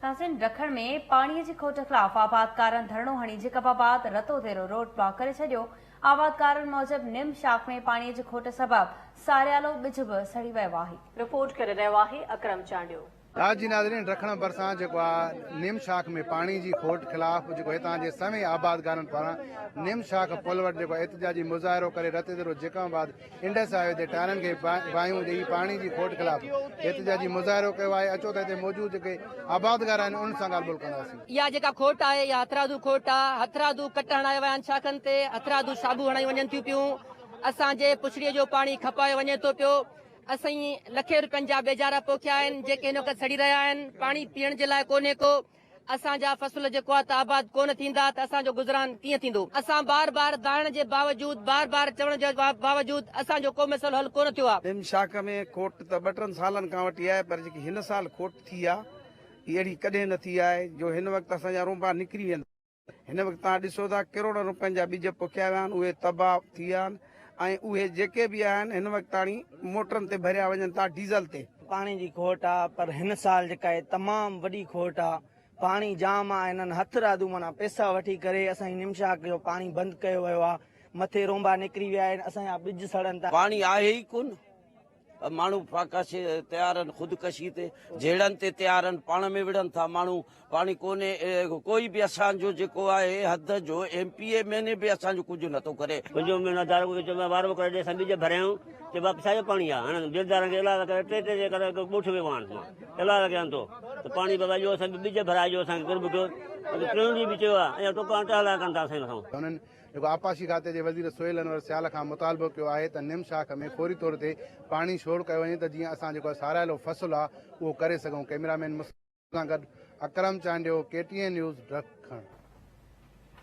ناظرين ڊکڻ ۾ پاڻي جي کوٽ خلاف آبادگارن ڌرڻو هڻي جيڪب آباد رتوديرو روڊ بلاڪ ڪري ڇڏيو، آبادگارن موجب نم شاخ ۾ پاڻي جي کوٽ سبب ساريالو ٻج به سڙي ويو آهي. رپورٽ ڪري رهيو آهي اڪرم چانڊيو. راڄ جي ناظرين ڊکڻ ڀرسان جيڪو آ نم شاخ ۾ پاڻي جي کوٽ خلاف جيڪو هتان جي سوين آبادگارن پاران نم شاخ پل وٽ جيڪو احتجاجي مظاهرو ڪري رتيديرو جيڪب آباد انڊس هاء وي تي ٽائرن کي باهيون ڏئي پاڻي جي کوٽ خلاف احتجاجي مظاهرو ڪيو آهي اچو ته هتي موجود جيڪي آبادگار آهن انهن سان ڳالهه ٻولهه ڪنداسين. اها جيڪا کوٽ آهي اها هٿرادو کوٽ آ، هٿرادو ڪٽ هڻايا ويا آهن شاخن تي، هٿرادو صابو هڻايون وڃن ٿيون پيون، اسان جي پڇڙيء جو پاڻي کپايو وڃي ٿو پيو، اسين لکين روپين جا ٻيجارا پوکيا آهن جيڪي هن وقت سڙي رهيا آهن، پاڻي پيئڻ جي لاء ڪونهي ڪو، اسان جا فصل جيڪو آهي ته آباد ڪونه ٿيندا ته اسان جو گذران ڪيئن ٿيندو؟ اسان بار بار دانهڻ جي باوجود بار بار چوڻ جي باوجود اسان جو ڪو مسئلو حل ڪونه ٿيو آهي. نم شاخ ۾ کوٽ ته ٻه ٽن سالن کان وٺي آهي پر جيڪي هن سال کوٽ ٿي آهي اهڙي ڪڏهن نه ٿي آهي جو هن وقت اسان جا رونبا نڪري ويندا. هن وقت توهان ڏسو ٿا ڪروڙن روپين جا ٻج پوکيا ويا آهن اهي تباهه ٿي ويا آهن ۽ اهي جيڪي به آهن هن وقت تاڻي موٽرن تي ڀريا وڃن ٿا ڊيزل تي. پاڻي جي کوٽ آ پر هن سال جيڪا آهي تمام وڏي کوٽ آ پاڻي جام آ هنن هٿرادو معنيٰ پئسا وٺي ڪري اسان جي نمشاخ جو پاڻي بند ڪيو ويو آ مٿي رونبا نڪري ويا آهن اسان جا ٻج سڙن ٿا. پاڻي آهي ئي ڪونه. ماڻهو فاقاشي تيار آهن خودڪشي تي جهيڙن تي تيار آهن پاڻ ۾ وڙهن ٿا ماڻهو پاڻي ڪونهي ڪوئي به اسان جو جيڪو آهي حد جو ايم پي اي مهيني به اسان جو ڪجهه نٿو ڪري. منهنجو مهينو دارو وچ ۾ وارو ڪري ڏي اسان ٻج ڀريائون چي باپي ڇا جو پاڻي آهي هاڻي بيلدارن کي الاهه ڪري ٽي ٽي ڪري ڳوٺ ويو آهيان مان الاهه ڪيان ٿو ته پاڻي بابا جو اسان ٻج ڀرائجو اسان کي قرب ڪيو ٽيون ڏينهن به چيو آهي اڃا ٽوڪا ٽهلا ڪن ٿا اسان مٿان. جيڪو آبپاشي کاتي جي وزير سهيل انور سيال کان مطالبو ڪيو آهي ته نم شاخ ۾ فوري طور تي پاڻي ڇوڙ ڪيو وڃي ته جيئن اسان جيڪو سارايلو فصل آ اهو ڪري سگهون ڪئميرا مين مصطفيٰ سان گڏ Akram Chandio K T N news Dakhan.